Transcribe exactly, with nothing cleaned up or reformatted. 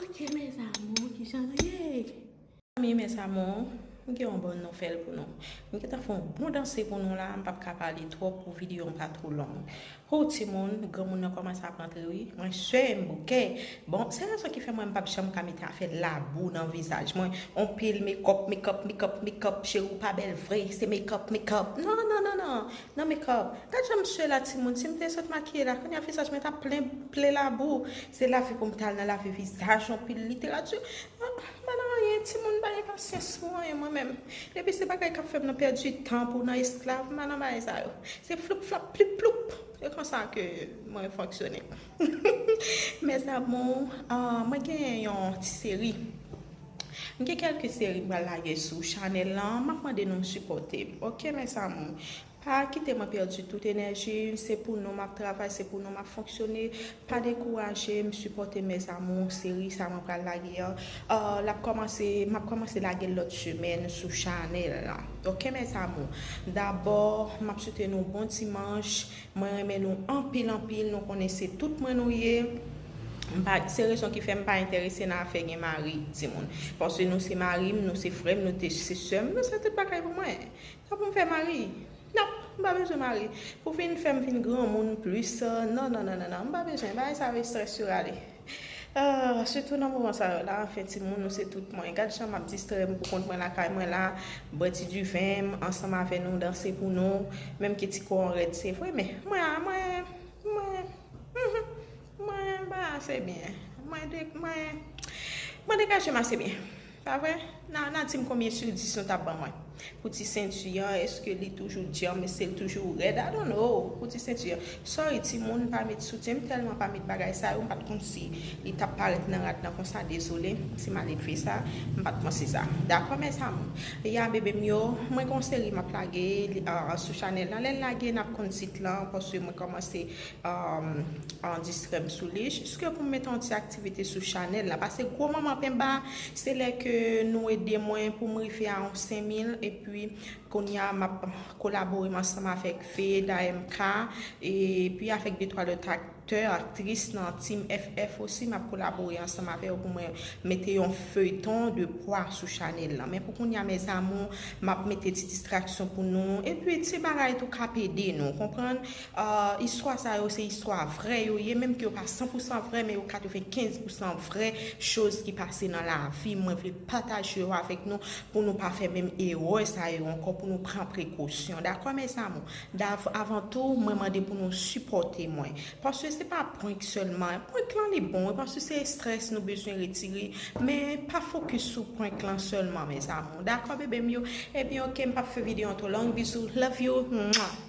Ok, mes amours, kijan nou ye? Zanmi, mes amours, m gen yon bòn nouvèl pou nou. M gentan fè yon bon danse pou nou la, m p ap ka pale twòp pou videyo an pa twò long. Ho, timoun, granmoun nan kòmanse ap rantre, wi. Mwen swè, m bouke. Bon, se rezon ki fè mwen m p ap janm ka mete afè labou nan vizaj mwen. On pil makeup, makeup, makeup, makeup, cheri, ou pa bèl vre, se makeup, makeup. Non, non, non, non, non makeup. Gad jan m swè la, timoun. Si m te sot makiye la, kounye a vizaj mwen t ap plen, plen labou. Se lave pou m t al nan lave vizaj, on pil literati. Ah, m pa nan anyen, timoun, m pa gen pasyans pou anyen, mwen menm. Depi se bagay k ap fè m nan pèdi tan pou nan esklav, m pa nan bagay sa yo. Se floup, flap, plip, ploup. Se konsa ke mwen fonksyone. Mes amours, ah, mwen gen yon ti seri. M gen kèlke seri m pral lage sou chanèl lan. M ap mande nou sipòte m. Ok, mes amours? Pa kite mwen pèdi tout enèji. Se pou nou m ap travay, se pou nou m ap fonksyone. Pa dekouraje m, sipòte mes amours, seri sa mwen pral lage an. Ah, l ap kòmanse, m ap kòmanse lage l lòt semèn sou chanèl lan. Ok, mes amours? Dabò, m ap swete nou bon dimanch. Mwen renmen nou anpil, anpil. Nou konnen se tout mwen nou ye. M pa, se rezon ki fè m pa enterese nan afè gen mari, timoun. Paske nou se mari m, nou se frè m, nou te, se sè m, nou se tout bagay pou mwen. Sa pou m fè mari? Nap, m pa bezwen mari. Pou vin fè m vin granmoun plis, euh, non, non, non, non, non, m pa bezwen. Bagay sa yo estrès yo rale. Ah, sitou nan moman sa yo la, anfen, timoun, nou se tout mwen. Gad jan m ap distrè m pou kont mwen lakay mwen la, bwè ti diven m, ansanm avè nou, danse pou nou, menm ke ti kò an rèd, se vre, men mwen, mwen, mwen, mhm, mwen, ba, ase byen. Mwen, de, mwen, mwen degaje m ase byen. Pa vre? N a, n a di m konbyen sou dis nou t ap ban mwen. Pou ti senti an, èske li toujou djanm, èske l toujou rèd? I don't know. Pou ti senti an. Sorry, timoun, m pa met soutyen, m tèlman pa met bagay sa yo, m pa t konn si li t ap parèt nan rad lan konsa, dezole. Se maledve sa, m pa t panse sa. Dakò, mes amours? Ya, bebe m yo, mwen gen yon seri m ap lage, li, ah, sou chanèl lan. Lè l lage, n ap konn tit lan, paske mwen kòmanse um, an distrè m sou li. Jiske pou m mete yon ti aktivite sou chanèl la. Paske gwo manman penba, se lè ke nou ede mwen pou m rive a yon senk mil, epi kounye a m ap kolabore m ansanm avèk Fed, A M K, epi avèk de twa lòt aktè, aktris nan Team F F osi, m ap kolabore ansanm avè yo pou mwen mete yon feyton de pwa sou chanèl lan. Men pou kounye a, mes amours, m ap mete ti distraksyon pou nou. Epi ti bagay tou k ap ede nou, konprann? Ah, istwa sa yo se istwa vrè yo ye, menm ke yo pa san pou san vrè, men yo katrevenkenz pou san vrè, choz ki pase nan lavi m. Mwen vle pataje yo avèk nou pou nou pa fè menm erè sa yo ankò, pou nou pran prekosyon. Dakò, mes amours? Dav-, avan tou, mwen mande pou nou sipòte mwen. Paske se pa prank sèlman. Prank lan li bon, wi, paske se estrès nou bezwen retire. Men pa fokis sou prank lan sèlman, mes amours. Dakò, bebe m yo? Ebyen, ok, m p ap fè videyo an twò long. Bizou, love you. Mwah.